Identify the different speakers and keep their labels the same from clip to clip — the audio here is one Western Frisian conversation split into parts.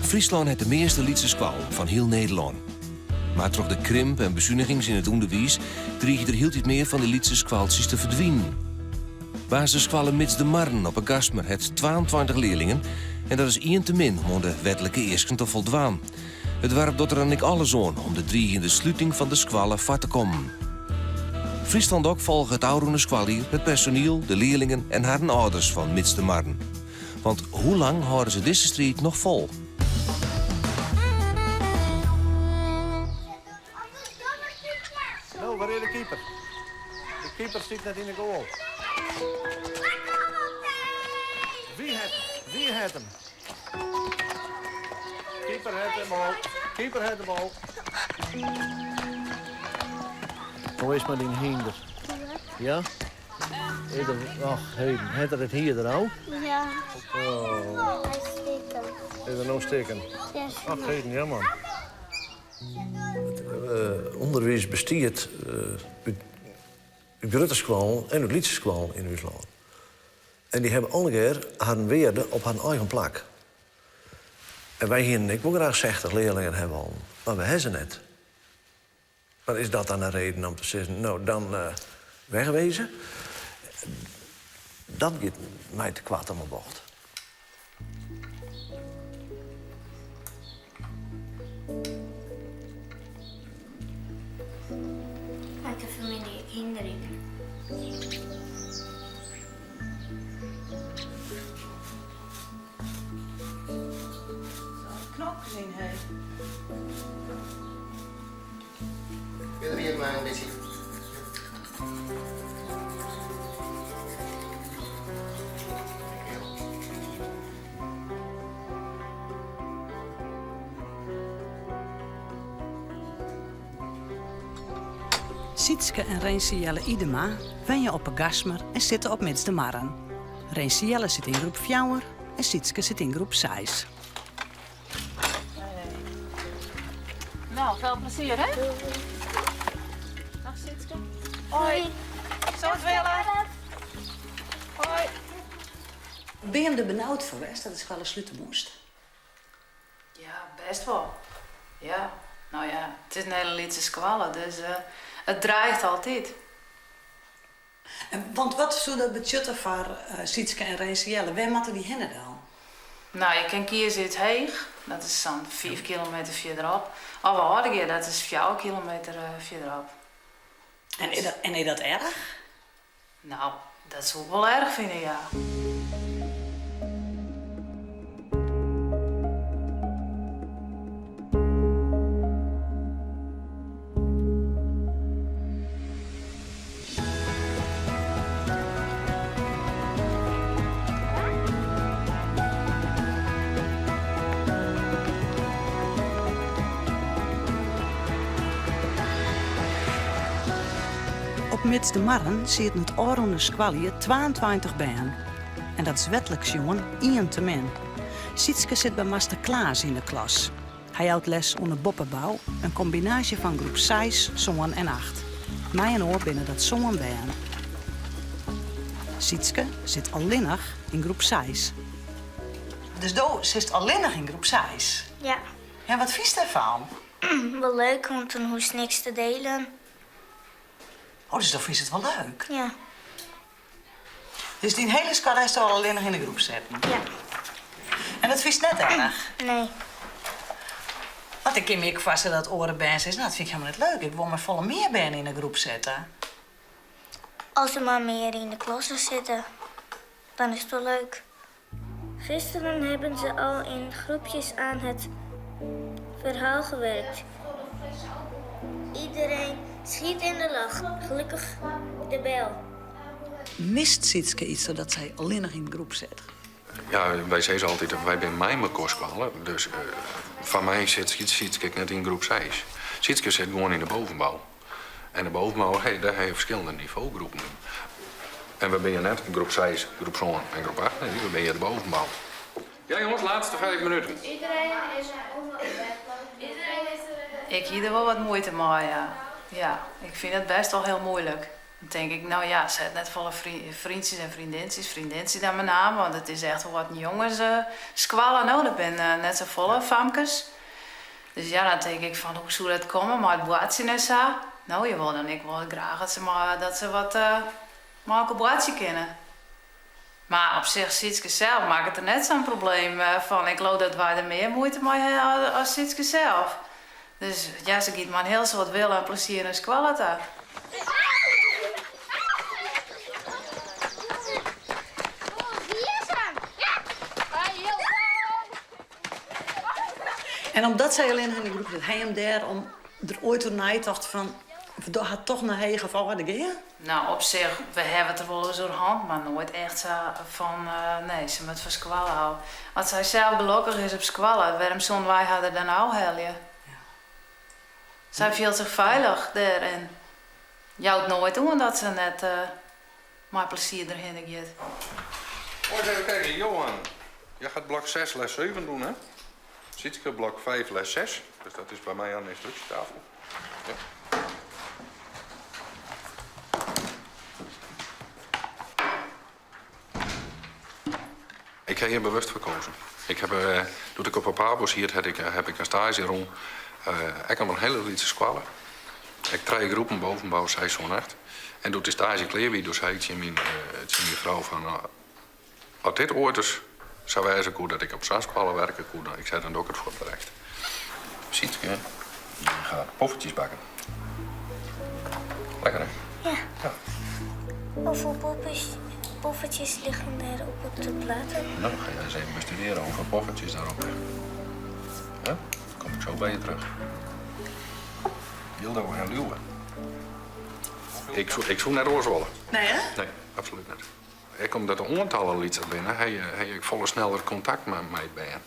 Speaker 1: Fryslân hat de measte lytse skoallen fan hiel Nederlân. Mar troch de krimp en besunigings yn it ûnderwiis driigje der hieltyd mear fan dy lytse skoaltsjes te ferdwinen. Basisskoalle Mids de Marren op 'e Gastmer hat 22 learlingen en dat is ien te min om oan de wetlike easken te foldwaan. It doarp docht der dan ek alles oan om de driigjende sluting fan de skoalle foar te kommen. Fryslân Dok folge it ôfrûne skoaljier it personiel, de learlingen en harren âlders fan Mids de Marren. Want hoe lang hâlde se dizze striid noch fol?
Speaker 2: No, wêr is de keeper? De keeper stiet net yn de goal. Wie hat him? Wie hat him? Keeper hat de bal. Keeper hat de bal. Hoe is it mei dyn hynder? Ja? Is er, och, heden, hat er it hier der al?
Speaker 3: Ja.
Speaker 2: Oh.
Speaker 3: Hy is stikken.
Speaker 2: Is er no stikken?
Speaker 3: Ja.
Speaker 2: Ach, heden, ja man. It ûnderwiis bestiet út grutte skoallen en út lytse skoallen yn ús lân. En dy hawwe allegear harren wearde op harren eigen plak. En wy hienen ek wol graach 60 learlingen hawwe wollen, mar we hawwe se net. Mar is dat dan in reden om te sizzen, no dan wegwezen? Dat giet my te koart om 'e bocht.
Speaker 3: Mei de famylje Hindrik.
Speaker 4: Knopkes yn hé.
Speaker 5: Fierder hjir mei in bytsje.
Speaker 4: Sytske en Rinse Jelle Idema wenje op 'e Gastmer en sitte op Mids de Marren. Rinse Jelle sit yn groep fjouwer en Sytske sit yn groep seis.
Speaker 6: No, veel plezier, hè? Dag Sytske. Hoi. Soad wille. Hoi.
Speaker 4: Binne jim der benaud foar west dat de skoalle slute moast?
Speaker 6: Ja, bêst wol. Ja, no ja, it is in hiele lytse skoalle, dus it dreigt altyd.
Speaker 4: Want wat soe dat betsjutte foar Sytske en Rinse Jelle? Wêr moatte dy hinne dan?
Speaker 6: No, je kin kieze út Heech, dat is sa'n fiif kilometer fierderop, of Aldegea, dat is fjouwer kilometer fierderop.
Speaker 4: En is dat erch?
Speaker 6: No, dat soe ik wol erch fine, ja.
Speaker 4: Op Mids de Marren sieten it ôfrûne skoaljier 22 bern. En dat is wetlik sjoen ien te min. Sytske sit by master Klaas yn de klas. Hy jout les oan de boppebou, in kombinaasje fan groep seis, sân en acht. Mei-inoar binne dat sân bern. Sytske sit allinnich yn groep seis. Dus do sitst allinnich yn groep seis?
Speaker 3: Ja.
Speaker 4: En wat fynst dêrfan?
Speaker 3: Wol leuk, want dan hoechst niks te delen.
Speaker 4: Oh, dus do fynst it wol leuk?
Speaker 3: Ja.
Speaker 4: Dus dyn hiele skoalle hast al allinnich yn de groep sitten?
Speaker 3: Ja.
Speaker 4: En dat fynst net erch?
Speaker 3: Nee.
Speaker 4: Want ik kin my ek foarstelle dat oare bern sizze, no dat fyn ik helemaal net leuk, ik wol mei folle mear bern yn de groep sitte.
Speaker 3: As der mar mear yn de klasse sitte, dan is it wol leuk. Gisteren hebben ze al in groepjes aan het verhaal gewerkt. Iedereen schiet in de lach. Gelukkig de bel.
Speaker 4: Mist Sytske yts trochdat sy allinnich yn de groep sit?
Speaker 7: Ja, wy sizze altyd, wy binne mei mekoar skoalle, dus foar my sit Sytske ek net yn groep seis. Sytske sit gewoan yn de bovenbou. En de bovenbou, hey, dêr ha je ferskillende nivogroepen yn. En we binne net groep seis, groep sân en groep acht, nee, we binne de bovenbou. Ja jongens, laatste vijf minuten.
Speaker 6: Iedereen is Ik hie der wol wat muoite mei, ja. Ja, ik fyn it bêst wol hiel muoilik. Dan tink ik, no ja, se hat net folle vriendjes en vriendintsjes, vriendintsjes dan met name, want it is echt wol wat in jongesskoalle, no, der binne net safolle famkes. Dus ja, dan tink ik fan, hoe soe dat komme mei it boartsjen en sa? No, je wolle dan ek wol graach dat se, dat se wat mei elkoar boartsje kinne. Mar op sich, Sietske sels makket der net sa'n probleem fan. Ik leau dat wy der mear muoite mei ha as Sietske sels. Dus ja, se giet mei in hiel soad wille en plezier nei skoalle ta.
Speaker 4: En omdat sy allinnich yn de groep sit, ha jim dêrom der oait oer neitocht fan, we dogge har toch nei heger of âlder gean?
Speaker 6: No, op sich, we hawwe it der wolris oer hân, mar noait echt sa fan, nee, se moat fan skoalle ôf. As sy sels gelokkich is op skoalle, wêrom soene wy har der dan ôfhelje? Sy fielt sich feilich dêr en jout noait oan dat se net mei plezier derhinne giet.
Speaker 7: Oh, even kijken, Johan, jij gaat blok 6 les 7 doen, hè? Sietske blok 5 les 6, dus dat is by my oan de ynstruksjetafel. Ja. Ik ha hjir bewust foar kozen. Ik ha, doe't ik op 'e Pabo siet, ha ik, ha ik in staazje rûn. Ek op in hiele lytse skoalle. Ek trije groepen, bovenbouw, seis, sân, acht. En doe't dy staazje klear wie, doe sei ik tsjin myn, tsjin myn frou fan, As dit oait ris sa wêze koe dat ik op sa'n skoalle werke koe, dan ik sei dan doch ik it fuort direkt. Sietske, dy gaat poffertjes bakken. Lekker hè?
Speaker 3: Ja.
Speaker 7: Ja.
Speaker 3: Hoeveel poffertjes liggen er op de platen?
Speaker 7: Nou, ga jij eens even bestuderen hoeveel poffertjes daarop liggen. Ja? Kom ik zo bij je terug. Jildau en Liuwe. Ik soe, ik soe net oars wolle.
Speaker 4: Nee hè?
Speaker 7: Nee, absolút net. Ek omdat de oantallen lytser binne, ha je ha je ek folle sneller kontakt mei mei it bern.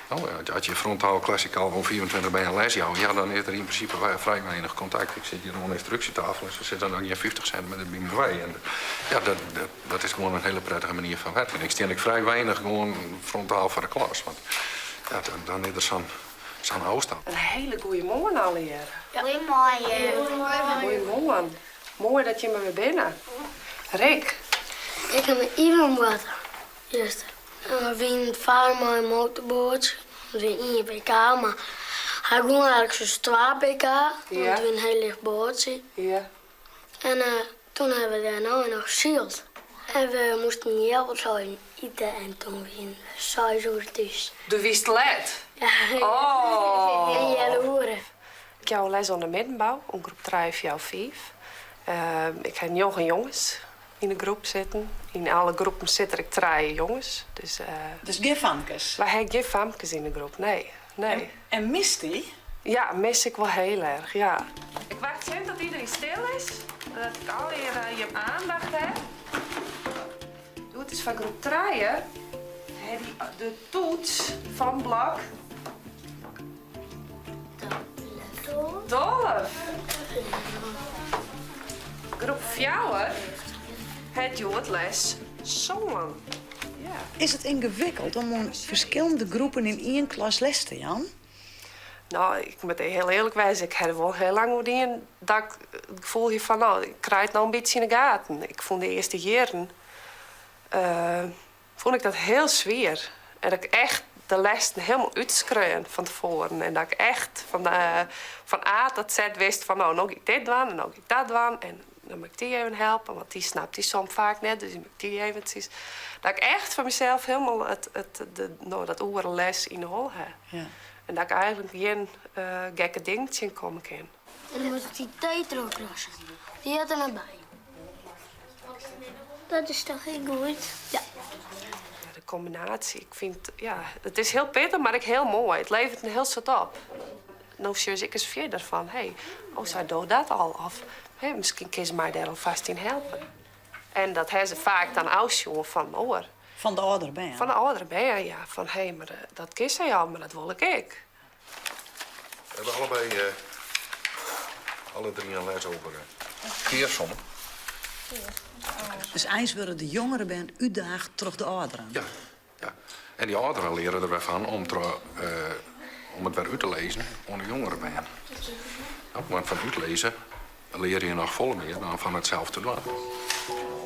Speaker 7: No, as je frontaal klassikaal oan 25 bern les jouwe, ja, dan is der yn prinsipe frij weinich kontakt. Ik sit hjir oan de ynstruksjetafel en se sitte dan gjin 50 sintimeter by my wei. En ja, dat dat dat is gewoan in hiele prettige manier fan werken. Ik stean ek frij weinich gewoan frontaal foar de klas, want ja, dan is der sa'n sa'n ôfstân.
Speaker 8: In hiele goeie moarn allegear.
Speaker 3: Goeiemoarn.
Speaker 8: Goeiemoarn. Moai dat jimme wer binne. Rick.
Speaker 3: Ik ha mei Ivan boarte juster. We wienen farren mei in motorboatsje. It wie ien pk, mar hy gong eigentlik sûs twa pk, want it wie in hiel licht boatsje. En toen hawwe we dêrnei noch syld. En we moasten healwei ite en toen wienen we seis oere thús.
Speaker 8: Do wiest let?
Speaker 3: Ja.
Speaker 8: Oh.
Speaker 3: In healoere.
Speaker 8: Ik jou les oan de middenbou, oan groep trije, fjouwer, fiif. Ik ha njoggen jonges yn de groep sitten. Yn alle groepen sit der ek trije jonges. Dus,
Speaker 4: Dus gjin famkes?
Speaker 8: Wy ha gjin famkes yn de groep, nee. Nee.
Speaker 4: En mist dy?
Speaker 8: Ja, mis ik wol hiel erch, ja. Ik wachtsje even tot iedereen stil is, dat ik allegear jim aandacht ha. Doe it is foar groep trije, ha dy de toets fan blok 12. Groep fjouwer hat hjoed les sân.
Speaker 4: Is it yngewikkeld om oan ferskillende groepen yn ien klas les te jaan?
Speaker 8: No, ik moat hiel earlik wêze, ik ha der wol hiel lang oer dien dat ik it gefoel hie fan, no, ik krij it no in bytsje yn 'e gaten. Ik fûn de earste jierren fûn ik dat hiel swier. En dat ik echt de lessen hielendal útskreaun fan tefoaren. En dat ik echt fan, fan A tot Z wist fan no, no gean ik dit dwaan en no gean ik dat dwaan. En dan moat ik dy even helpe, want dy snapt dy som faak net, dus dan moat ik dy eventsjes. Dat ik echt foar mysels hielendal it, it, de, no, dat oere les yn 'e holle ha.
Speaker 4: Ja.
Speaker 8: En dat ik eigentlik gjin gekke dingen tsjinkomme kin.
Speaker 3: En dan moat ik dy thee trochkrasse. Dy heart der net by. Dat is toch ek goed? Ja.
Speaker 8: De kombinaasje, ik fyn it, ja, it is hiel pittich, mar ek hiel moai. It leveret in hiel soad op. No sjoch ik ris fierder fan, hé, oh, sy docht dat al. Of hé, miskien kin se my dêr alfêst yn helpe. En dat ha se faak dan ôfsjoen fan in oar.
Speaker 4: Fan de âldere bern?
Speaker 8: Fan de âldere bern, ja. Fan hé, mar dat kin sy al, mar dat wol ik ek.
Speaker 7: We hebben allebei uh, alle drie een les over uh, kearsommen.
Speaker 4: Dus eins wurde de jongere bern útdaagd troch de âlderen?
Speaker 7: Ja, ja. En dy âlderen leare der wer fan om, tro, uh, om it wer út te lizzen oan de jongere bern. Want fan útlizze. leare je noch folle mear dan fan it sels te dwaan.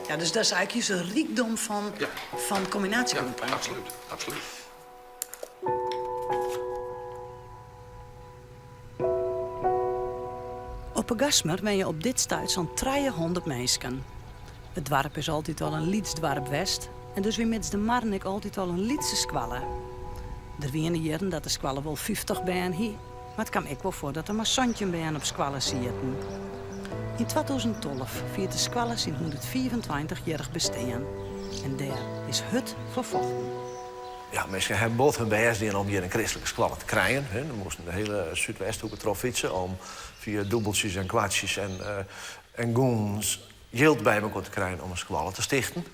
Speaker 4: Ja, dus dat is eigentlik júst de rykdom fan, fan kombinaasjegroepen.
Speaker 7: Ja, absolút, absolút.
Speaker 4: Op 'e Gasmer wenje op dit stuit sa'n 300 minsken. It doarp is altyd al in lyts doarp west en dus wie Mids de Marren ek altyd al in lytse skoalle. Der wiene jierren dat de skoalle wol 50 bern hie, mar it kaam ek wol foar dat der mar 17 bern op skoalle sieten. Yn 2012 fiert de skoalle syn 125 jierrich bestean en dêr is hurd foar fochten.
Speaker 2: Ja, minsken hawwe bot hun bêst dien om hjir in kristlike skoalle te krijen. Hè. Dan moasten de hiele Súdwesthoeke troch fytse om fia dûbeltsjes en kwartsjes en, uh, en gûnens jild by mekoar te krijen om in skoalle te stichten.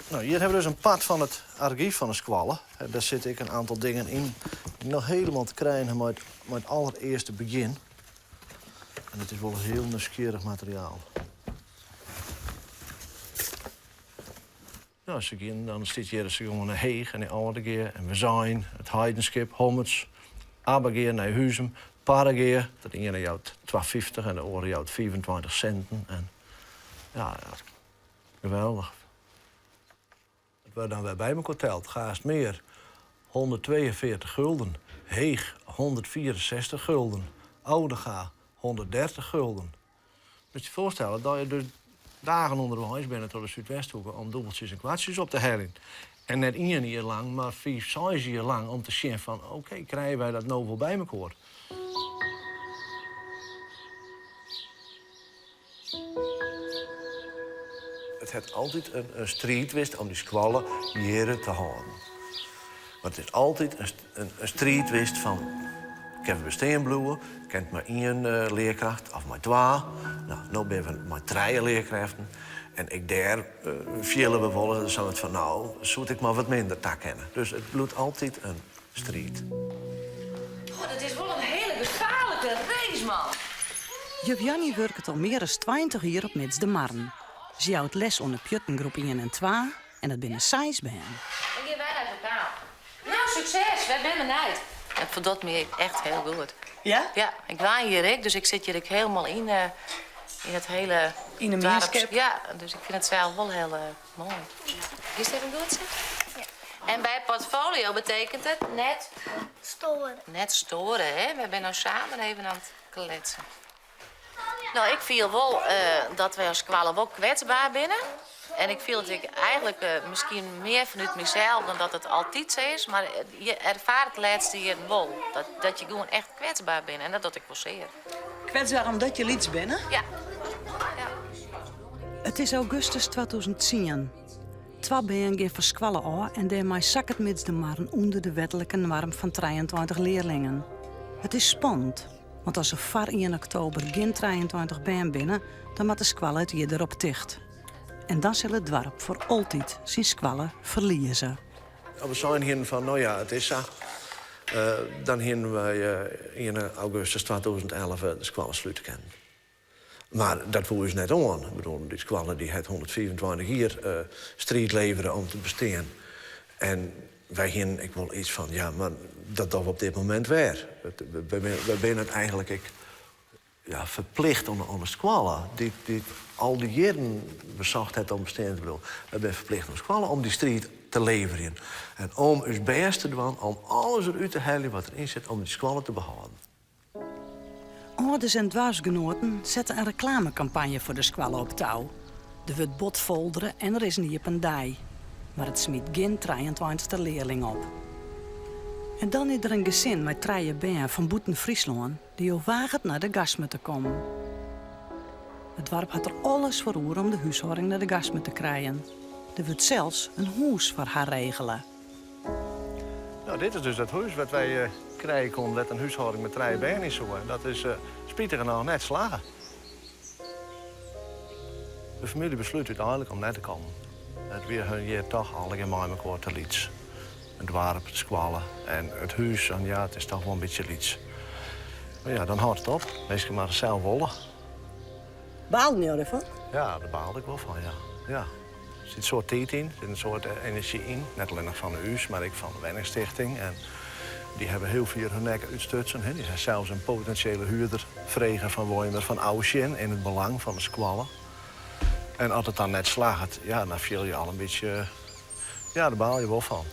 Speaker 2: Nou, hjir hawwe we dus in part fan it argyf fan de skoalle. Dêr sitte ek in oantal dingen yn dy't noch hielendal te krijen hawwe mei it, mei it allerearste begjin. En it is wol hiel nijsgjirrich materiaal. Nou, se gean, dan stiet hjir, se gongen nei Heech en nei Aldegea en Wezein, it Heidenskip, Hommerts, Abbegea, Nijhuzum, Parregea. Dat iene jout 2,50 en de oare jout 25 sinten. En ja, geweldich. It wurdt dan wer by mekoar teld. Gaastmeer 142 gulden, Heech 164 gulden, Oudega 130 gulden. Moatst je foarstelle dat je dus dagen ûnderweis binne troch de Súdwesthoeke om dûbeltsjes en kwartsjes op te heljen. En net ien jier lang, mar fiif, seis jier lang om te sjen fan oké, krije wy dat no wol by mekoar? It hat altyd in striid west om dy skoalle hjirre te hâlden. Mar it is altyd in striid west fan kinne we bestean bliuwe, kin it mei ien learkracht of mei twa. No, no binne we mei trije learkrêften en ek dêr fiele we wol sa wat fan no, soe it ek mei wat minder ta kinne. Dus it bliuwt altyd in striid.
Speaker 9: Oh, dat is wol in hiele gefaarlike race, man.
Speaker 4: Juf Janny wurket al mear as 20 jier op Mids de Marren. Se jout les oan de pjutten groep ien en twa en dat binne seis bern.
Speaker 9: Dan gean wy nei it lokaal. Nou, sukses! Wy binne benijd. It foldocht my echt hiel goed.
Speaker 4: Ja?
Speaker 9: Ja, ik wen hjir ek, dus ik sit hjir ek hielendal yn, yn it hiele
Speaker 4: Yn de
Speaker 9: doarp.
Speaker 4: mienskip?
Speaker 9: Ja, dus ik fyn it sels wol hiel moai. Giest even goed sitten?
Speaker 3: Ja.
Speaker 9: En by portfolio betekent it net
Speaker 3: Stoaren.
Speaker 9: Net stoaren, hè? Wy binne no samen even oan it kletsen. No, ik fiel wol dat wy as skoalle wol kwetsber binne. En ik fiel dat ik eigentlik miskien mear fanút mysels dan dat it altyd sa is, mar je erfare it de lêste jierren wol, dat je gewoan echt kwetsber binne en dat docht ek wol sear.
Speaker 4: Kwetsber omdat je lyts binne?
Speaker 9: Ja.
Speaker 4: It is augustus 2010. Twa bern gean fan skoalle ôf en dêrmei sakket Mids de Marren ûnder de wetlike noarm fan 23 learlingen. It is spannend, want as der foar ien oktober gjin 23 bern binne, dan moat de skoalle it jier derop ticht. En dan sil it doarp foar altyd syn skoalle ferlieze.
Speaker 2: As we sein hienen fan, no ja, it is sa, dan hienen wy ien augustus 2011 de skoalle slute kinnen. Mar dat woe ús net oan. Ik bedoel, dy skoalle dy hat 125 jier striid levere om te bestean. En wy hienen ek wol iets fan, ja, mar dat dogge we op dit momint wer. Wy binne it eigentlik ek ja, ferplicht oan de skoalle, dy't al dy jierren besocht hat om bestean te bliuwen. Wy binne ferplicht oan de skoalle om dy striid te leverjen. En om ús bêst te dwaan, om alles derút te heljen wat deryn sit, om dy skoalle te behâlden.
Speaker 4: Âlders en doarpsgenoaten sette in reklamekampanje foar de skoalle op tou. Der wurdt bot foldere en der is in iepen dei. Mar it smyt gjin trijeentweintichste learling op. En dan is der in gesin mei trije bern fan bûten Fryslân dy't oerwaget nei de Gasmer te kommen. It doarp hat der alles foar oer om de húshâlding nei de Gasmer te krijen. Der wurdt sels in hûs foar har regele.
Speaker 2: Nou, dit is dus dat hûs wat wy krije koenen, wêr't in húshâlding mei trije bern yn soe. En dat is spitigernôch net slagge. De famylje beslút úteinlik om net te kommen. It wie hun hjir toch allegear mei mekoar te lyts. It doarp, de skoalle en it hûs. En ja, it is toch wol in bytsje lyts. Mar ja, dan hâldt it op. Minsken moatte sels wolle.
Speaker 4: Baalden jo derfan?
Speaker 2: Ja, dêr baalde ik wol fan, ja. ja. Der sit in soad tiid yn, der sit in soad enerzjy yn. Net allinnich fan ús, mar ek fan de wenningstichting. En Dy hawwe hiel fier hun nekke útstutsen. Dy ha sels in potinsjele huurder frege fan wolle jim derfan ôfsjen yn it belang fan de skoalle. En as it dan net slagget, ja, dan fiel je al in bytsje, ja, dêr baal je wol fan.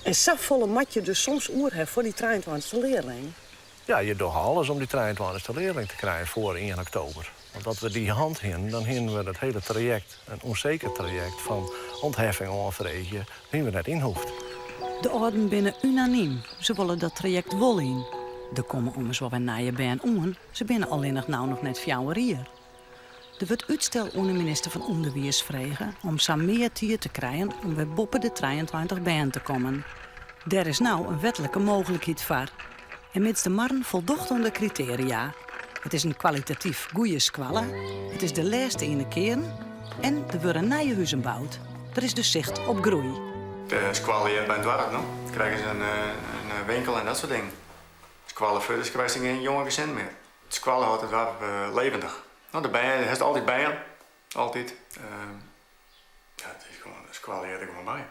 Speaker 4: En safolle moat je dus soms oer ha foar dy trijeentweintichste learling.
Speaker 2: Ja, je dogge alles om dy trijeentweintichste learling te krijen foar ien oktober. Want as we dy hân hienen, dan hienen we dat hiele trajekt, in ûnseker trajekt fan ûntheffing oanfreegje, hienen we net yn hoegd.
Speaker 4: De âlden binne unanym, se wolle dat trajekt wol yn. Der komme ommers wol wer nije bern oan, se binne allinnich no noch net fjouwer jier. Der wurdt útstel oan de minister fan Underwiis frege om sa mear tiid te krijen om wer boppe de trijeentweintich bern te kommen. Dêr is no in wetlike mooglikheid foar. En Mids de Marren foldocht oan de kritearia. It is in kwalitatyf goeie skoalle, it is de lêste yn 'e kearn en der wurde nije huzen boud. Der is dus sicht op groei.
Speaker 10: De skoalle heart by in doarp, no krije se in winkel en dat soart dingen. Skoalle fuort is krijst gjin jonge gesin mear. De skoalle hâldt it doarp levendig. No, de bern, hast altyd bern, altyd. Ja, it is gewoan, de skoalle heart der gewoan by.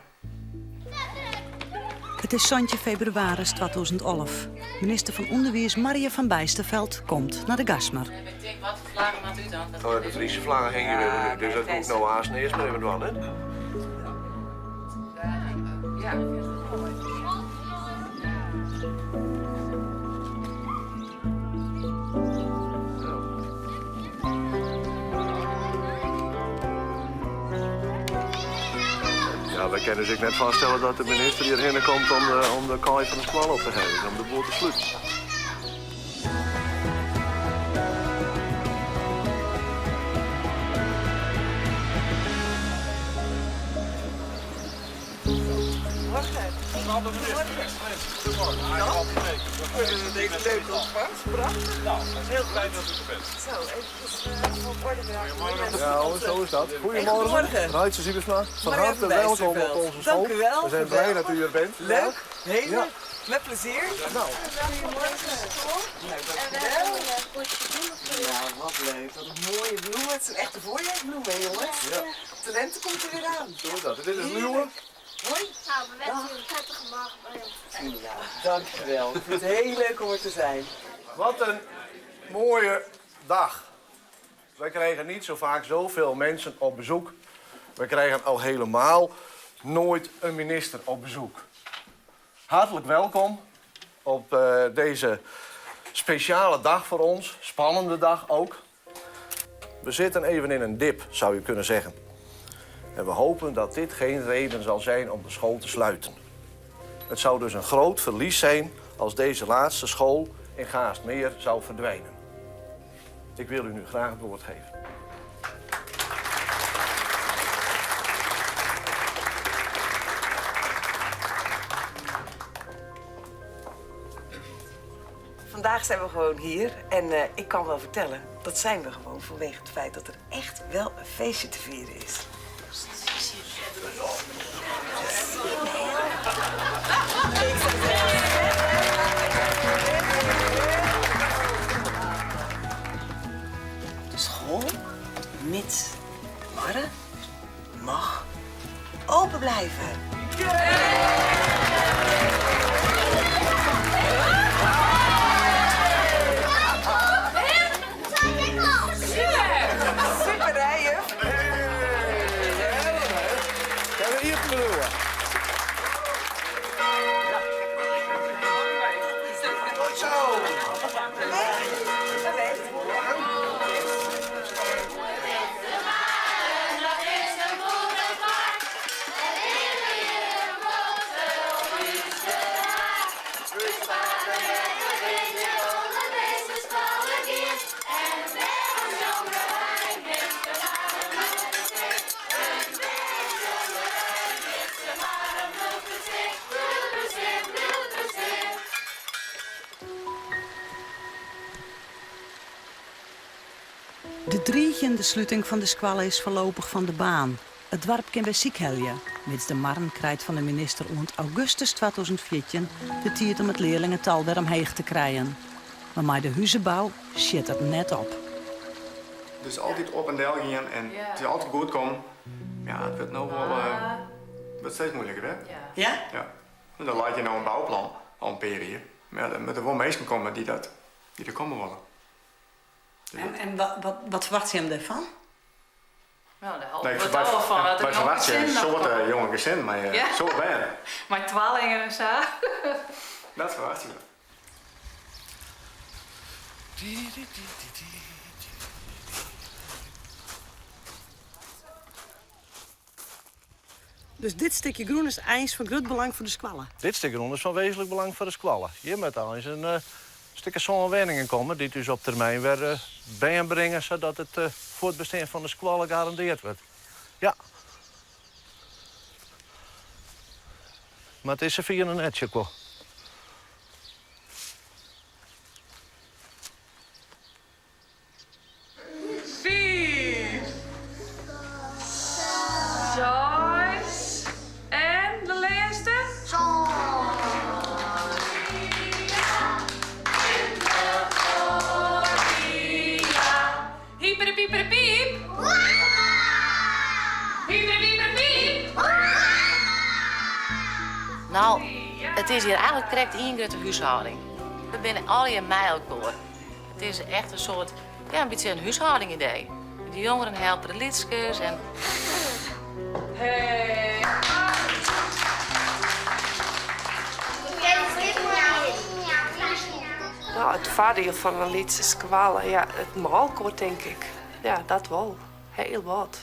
Speaker 4: It is 17 febrewaris 2011. Minister fan Underwiis Marja van Bijsterveldt komt nei de Gaastmar.
Speaker 9: Ik tink, wat foar flagge moat út dan?
Speaker 2: Oh, de Friese flagge hingje we nu, dus dat moet ik no aanst earst mar even dwaan, hè?
Speaker 9: Ja.
Speaker 2: Ja, wy kinne ús ek net foarstelle dat de minister hjirhinne komt om de, om de kaai fan de skoalle op te heffen, om de boel te sluten. Ja, zo is dat. Goedemorgen. Reitse Siebersma, van harte welkom op onze school.
Speaker 11: Dank u wel.
Speaker 2: We zijn blij dat u er bent.
Speaker 11: Leuk, heel leuk. Met plezier.
Speaker 2: Nou.
Speaker 11: Goedemorgen. Nou, dankjewel. Nou, wat leuk. Wat een mooie bloemen. Het zijn echte voorjaarsbloemen, hè, jongens.
Speaker 2: Ja.
Speaker 11: De lente komt er weer aan.
Speaker 2: Zo is dat. Dit is Lieuwe.
Speaker 11: Hoi.
Speaker 3: Nou, we wensen u een prettige morgen bij ons.
Speaker 11: Ja, dankjewel. Ik vind het heel leuk om er te zijn.
Speaker 2: Wat een mooie dag. Wij krijgen niet zo vaak zoveel mensen op bezoek. We krijgen al helemaal nooit een minister op bezoek. Hartelijk welkom op eh, deze speciale dag voor ons. Spannende dag ook. We zitten even in een dip, zou je kunnen zeggen. En we hopen dat dit geen reden zal zijn om de school te sluiten. Het zou dus een groot verlies zijn als deze laatste school in Gaastmeer zou verdwijnen. Ik wil u nu graag het woord geven.
Speaker 11: Vandaag zijn we gewoon hier en eh, ik kan wel vertellen, dat zijn we gewoon vanwege het feit dat er echt wel een feestje te vieren is. De school, Mids de Marren, mag open blijven. Super, hè, juf?
Speaker 2: Zijn we hier te bedoelen? Tot zo!
Speaker 4: De driigjende sluting fan de skoalle is foarlopich fan de baan. It doarp kin wer sykhelje. Mids de Marren krijt fan de minister oant augustus 2014 de tiid om it learlingetal wer omheech te krijen. Mar mei de huzebou sjit it net op.
Speaker 10: Dus altyd op en del gean en it is altyd goed kommen. Ja, it wurdt no wol uh, wurdt steeds muoiliker, hè?
Speaker 11: Ja?
Speaker 10: Ja. Dan leit hjir no in bouplan al in pear jier. Mar ja, der moatte wol minsken komme dy't dat, dy't der komme wolle.
Speaker 4: En, en wat, wat ferwachtsje jim dêrfan?
Speaker 6: Nou, dêr hoopje we toch wol fan. Dat
Speaker 10: Wy ferwachtsje in soad jonge gesinnen mei in soad bern.
Speaker 6: Mei twallingen en sa.
Speaker 10: Dat ferwachtsje we.
Speaker 4: Dus dit stikje grûn is eins fan grut belang foar de skoalle?
Speaker 2: Dit stik grûn is fan wezenlik belang foar de skoalle. Hjir moat eins in stik as sân wenningen komme dy't ús op termyn wer bern bringe sadat it fuortbestean fan de skoalle garandeard wurdt. Ja. Mar it is safier noch net, sjoch ik wol.
Speaker 8: Fiif, seis en de lêste. Sân. Hipere pipere piip. Hipere pipere piip.
Speaker 9: No, it is hjir eigentlik krekt ien grutte húshâlding. We binne allegear mei elkoar. It is echt in soart, ja, in bytsje in húshâlding-idee. De jongeren helpe de lytskes en.
Speaker 8: No, it foardiel fan in lytse skoalle, ja, it mei-elkoar tink ik. Ja, dat wol. Hiel wat.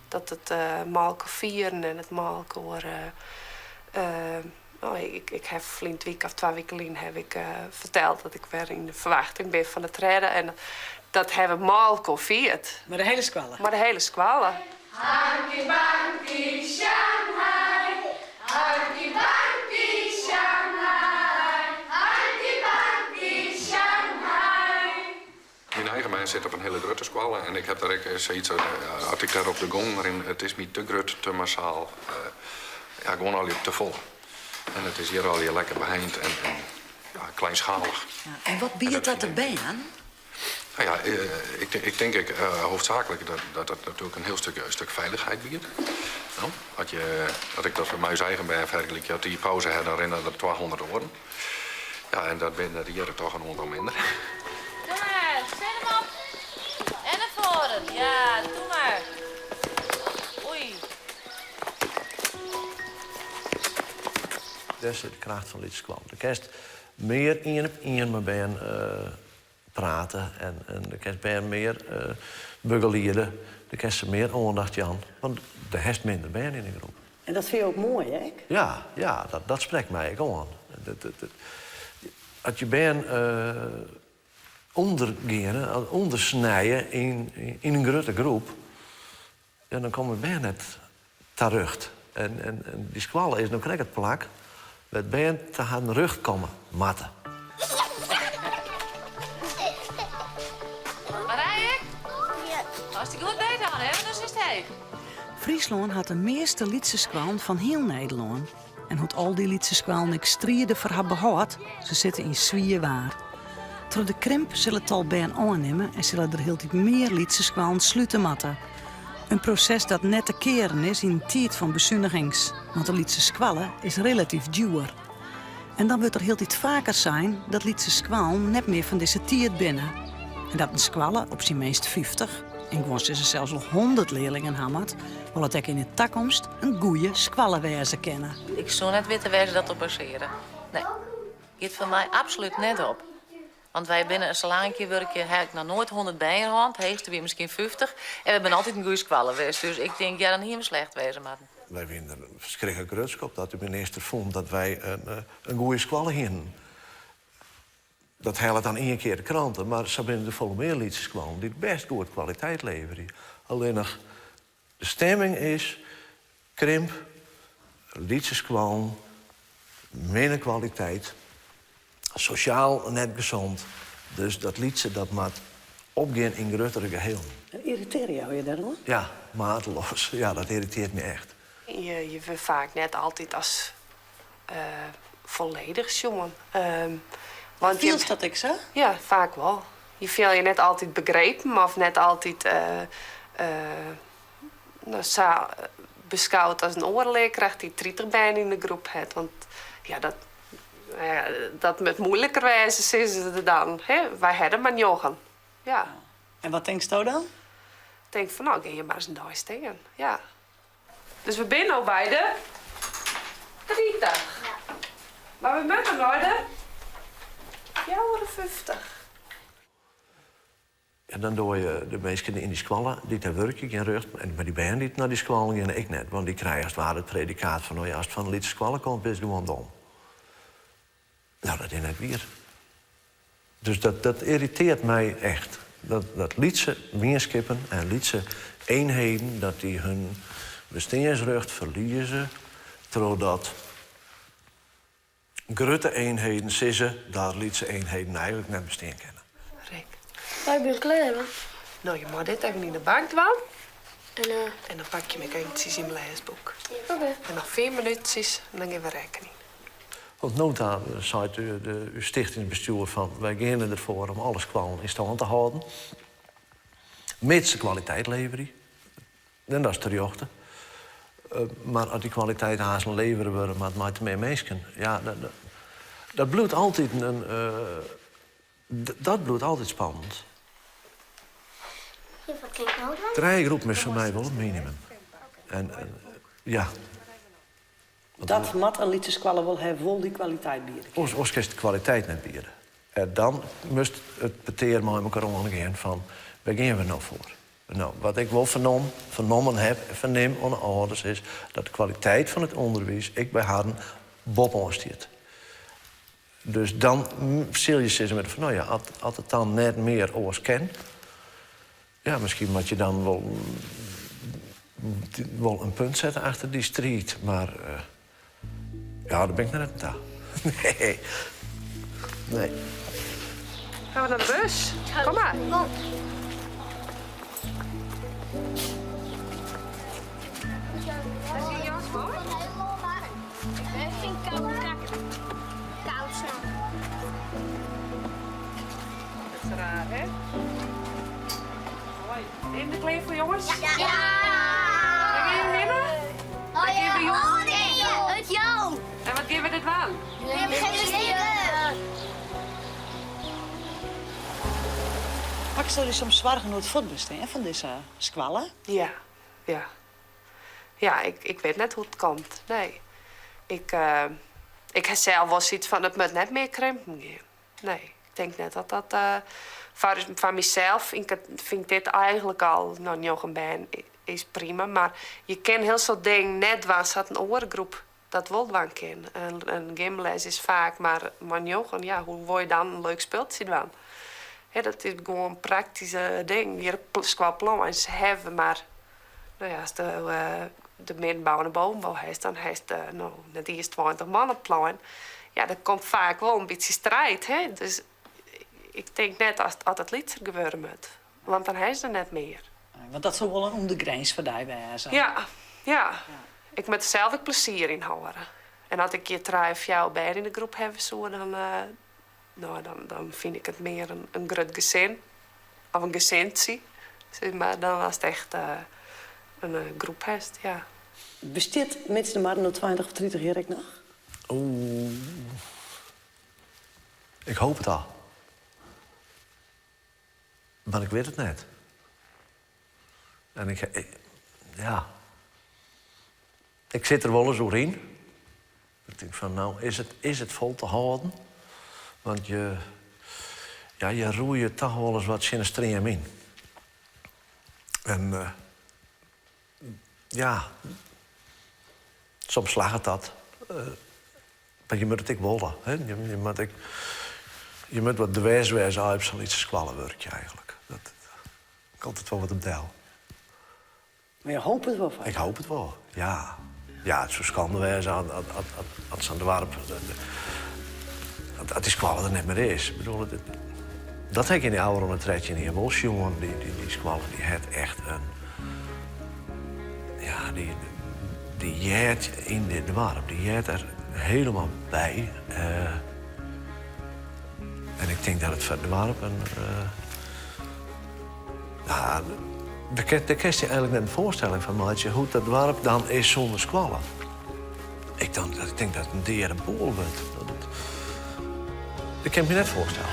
Speaker 8: Dat it mei-elkoar fieren en it mei-elkoar. No, ik ha ferline wike of twa wike lyn haw ik ferteld dat ik wer yn de ferwachting bin fan de tredde en dat ha we mei-elkoar fierd.
Speaker 4: Mei de hiele skoalle?
Speaker 8: Mei de hiele skoalle.
Speaker 12: Hanky Panky Shanghai, Hanky Panky Shanghai, Hanky Panky Shanghai.
Speaker 7: Myn eigen bern sit op in hiele grutte skoalle en ik ha der ek sayts as ik dêr op de gong rin, it is my te grut, te massaal, ja, gewoan allegear te folle. En it is hjir allegear lekker beheind en ja, kleinschalich.
Speaker 4: En wat biedt dat de bern?
Speaker 7: No ja, ik tink ek hoofdzaaklik dat dat natuerlik in hiel stik feilichheid biedt. No, as je, as ik dat mei ús eigen bern fergelykje, as dy pauze ha, dan rinne der 200 oaren. Ja, en dat binne der hjir toch in oantal minder.
Speaker 9: Doe mar, set him op. En nei foaren. Ja, doe mar. Oei.
Speaker 2: Dêr sit de kracht fan lytse skoallen. Do kinst mear ien op ien mei bern prate en en do kinst bern mear begeliede. Do kinst se mear oandacht jaan, want do hast minder bern yn de groep.
Speaker 4: En dat fine jo ek moai, ek?
Speaker 2: Ja, ja, dat sprekt my ek oan. As je bern ûndergeane, ûndersnije yn in grutte groep, ja, dan komme bern net ta rjocht. En, en, en dy skoalle is no krekt it plak wêr't bern ta harren rjocht komme moatte.
Speaker 9: Marije? Ast dy goed beethâlden hè, dan is it heech.
Speaker 4: Fryslân hat de measte lytse skoallen fan hiel Nederlân. En hoe't al dy lytse skoallen ek stride foar har behâld, se sitte yn swier waar. Troch de krimp sil it tal bern ôfnimme en sille der hieltyd mear lytse skoallen slute moatte. In proses dat net te kearen is yn in tiid fan besunigings, want in lytse skoalle is relatyf djoer. En dan wurdt der hieltyd faker sein dat lytse skoallen net mear fan dizze tiid binne. En dat in skoalle op syn minst 50, en guon sizze sels wol 100 learlingen ha moat, wol it ek yn 'e takomst in goeie skoalle wêze kinne.
Speaker 9: Ik soe net witte wêr't se dat op basearje. Nee, giet foar my absolút net op. Want wy binne sa lang ik hjir wurkje, ha ik noch noait 100 bern hân. It heechste wie miskien 50. En we binne altyd in goeie skoalle west. Dus ik tink, ja, dan hiene we slecht wêze moatten.
Speaker 2: Wy wiene der ferskriklik grutsk op dat de minister fûn dat wy in goeie skoalle hienen. Dat hellet dan ien kear de krante, mar sa binne der folle mear lytse skoallen dy't bêst goed kwaliteit leverje. Allinnich de stimming is krimp, lytse skoallen, minne kwaliteit, sosjaal net gesond. Dus dat lytse dat moat opgean yn gruttere gehelen.
Speaker 4: En yrritearje jo je dêroan?
Speaker 2: Ja, mateloos. Ja, dat yrritearret my echt.
Speaker 8: Je wurde faak net altyd as folledich sjoen. Want
Speaker 4: Fielst dat ek sa?
Speaker 8: Ja, faak wol. Je fiele je net altyd begrepen of net altyd no, sa beskoud as in oare learkracht dy't 30 bern yn de groep hat. Want Ja, dat, ja, dat moat muoiliker wêze, sizze se dan. Hè? Wy ha der mar njoggen. Ja.
Speaker 4: En wat tinksto dan?
Speaker 8: Ik tink fan, no, gean hjir mar ris in dei stean. Ja. Dus we binne no by de 30. Mar we moatte nei de 54.
Speaker 2: En dan dogge je de minsken yn dy skoalle dy't dêr wurkje gjin rjocht, en mar dy bern dy't nei dy skoallen geane ek net, want dy krije as it ware it predikaat fan no ja, ast fan in lytse skoalle komst, bist gewoan dom. Nou, dat is net wier. Dus dat, dat irriteart my echt. Dat, dat lytse mienskippen en lytse eenheden, dat dy hun besteansrjocht ferlieze trochdat grutte eenheden sizze dat lytse eenheden eigenlik net bestean kinne.
Speaker 8: Rick.
Speaker 3: Wy binne klear, hoor.
Speaker 8: No, je mei dit even yn de bank dwaan.
Speaker 3: En, uh...
Speaker 8: En dan pak je my eventsjes yn myn lêsboek.
Speaker 3: Oké. Okay.
Speaker 8: En noch 5 minútsjes en dan gean we rekkenjen.
Speaker 2: Oant no ta seit de, ús stichtingsbestjoer fan wy geane derfoar om alle skoallen yn stân te hâlden, mits se kwaliteit leverje. En dat is terjochte. Mar as dy kwaliteit aanst levere wurde moat mei te mear minsken, ja, dat, dat bliuwt altyd in, dat bliuwt altyd spannend.
Speaker 3: Ja, wat kin ik no dwaan?
Speaker 2: Trije groepen is foar my wol it minimum. En, ja.
Speaker 4: Dat moat in lytse skoalle wol ha, wol dy kwaliteit biede kinne.
Speaker 2: Oars kinst de kwaliteit net biede. En dan moatst it petear mei elkoar oangean fan wêr gean we no foar? No, wat ik wol fernom, fernommen ha, fernim oan de âlders is dat de kwaliteit fan it ûnderwiis ek by harren boppe-oan stiet. Dus dan sil je sizze moatte fan no ja, as it dan net mear oars kin, ja, miskien moat je dan wol, wol in punt sette achter dy striid. Mar uh, ja, dêr bin ik net oan ta. Nee. Nee.
Speaker 8: Gaan we naar de bus? Kom maar.
Speaker 3: Kom. Ik vind koud kakken. Koud snap.
Speaker 8: Dat is raar, hè? Neem de klear foar, jonges?
Speaker 3: Ja!
Speaker 8: Wêr gean we hinne?
Speaker 3: Oh ja, oh nee, it jou!
Speaker 8: En wat gean we dêr dwaan?
Speaker 3: Gymnastyk!
Speaker 4: Makkesto dy soms soargen oer it fuortbestean fan dizze skoalle?
Speaker 8: Ja, ja. Ja, ik, ik wit net hoe't it komt. Nee. Ik, uh, ik ha sels wol sayts fan it moat net mear krimpen gean. Nee, ik tink net dat dat uh, foar, foar mysels fyn ik, fyn ik dit eigenlik al, no, njoggen bern is prima, mar je kin hiel soad dingen net dwaan sa't in oare groep dat wol dwaan kin. In, in gymles is faak mar mei njoggen, ja, hoe wol je dan in leuk spultsje dwaan? Hè, dat is gewoan praktyske dingen. Hjir op skoalplein hawwe we mar, no ja, ast de, uh, de middenbou en de bovenbou hast, dan hast uh, no, net iens 20 man op it plein. Ja, der komt faak wol in bytsje striid. Hè? Dus ik tink net as, as it lytser gewurde moat. Want dan ha se der net mear.
Speaker 4: Want dat soe wol in ûndergrins foar dy wêze.
Speaker 8: Ja, ja. Ik moat der sels ek plezier yn hâlde. En as ik hjir trije of fjouwer bern yn de groep hawwe soe, dan, uh, no, dan, dan fyn ik it mear in, in grut gesin. Of in gesintsje, sis mar, dan ast echt uh, in uh, groep hast, ja.
Speaker 4: Bestiet Mids de Marren oer 20 of 30 jier ek noch?
Speaker 2: Oeh. Ik hoop it al. Mar ik wit it net. En ik, ik ja. Ik sit der wolris oer yn. Ik tink fan, no, is it, is it fol te hâlden? Want je, ja, je roeie toch wolris wat tsjin de stream yn. En uh, ja, soms slagget dat. Uh, mar je moatte it ek wolle. Hè? Je, je, moat ek, je moat wat dwers wêze op sa'n lytse skoalle wurkje eigenlik. Dat komt it wol wat op del.
Speaker 4: Mar je hopet it wol foar
Speaker 2: Ik hoop it wol, ja. Ja, it soe skande wêze as sa'n doarp... as dy skoalle der net mear is. Ik bedoel, dat ha ik yn dy ôfrûne 13 jier wol sjoen. Dy, dy, dy skoalle dy hat echt in... Ja, dy, dy heart yn dit doarp. Dy heart der hielendal by. Uh, en ik tink dat it foar it doarp in... Uh, ja, dêr kinst dy eigenlik net in foarstelling fan meitsje hoe't dat doarp dan is sûnder skoalle. ik dan dat ik tink dat it in deade boel wurdt. Dat, dat kin ik my net foarstelle.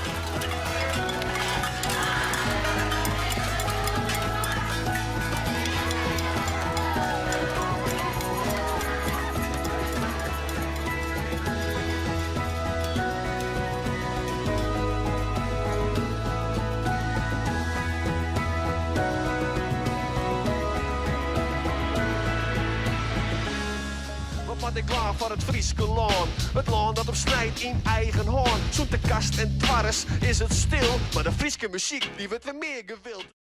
Speaker 13: Wat moat ik dwaan foar it Fryske lân? It lân dat opsnijt yn eigen hân. Sûnt de Kast en Twarres is it stil, mar de Fryske muzyk dy wurdt wer mear gewild.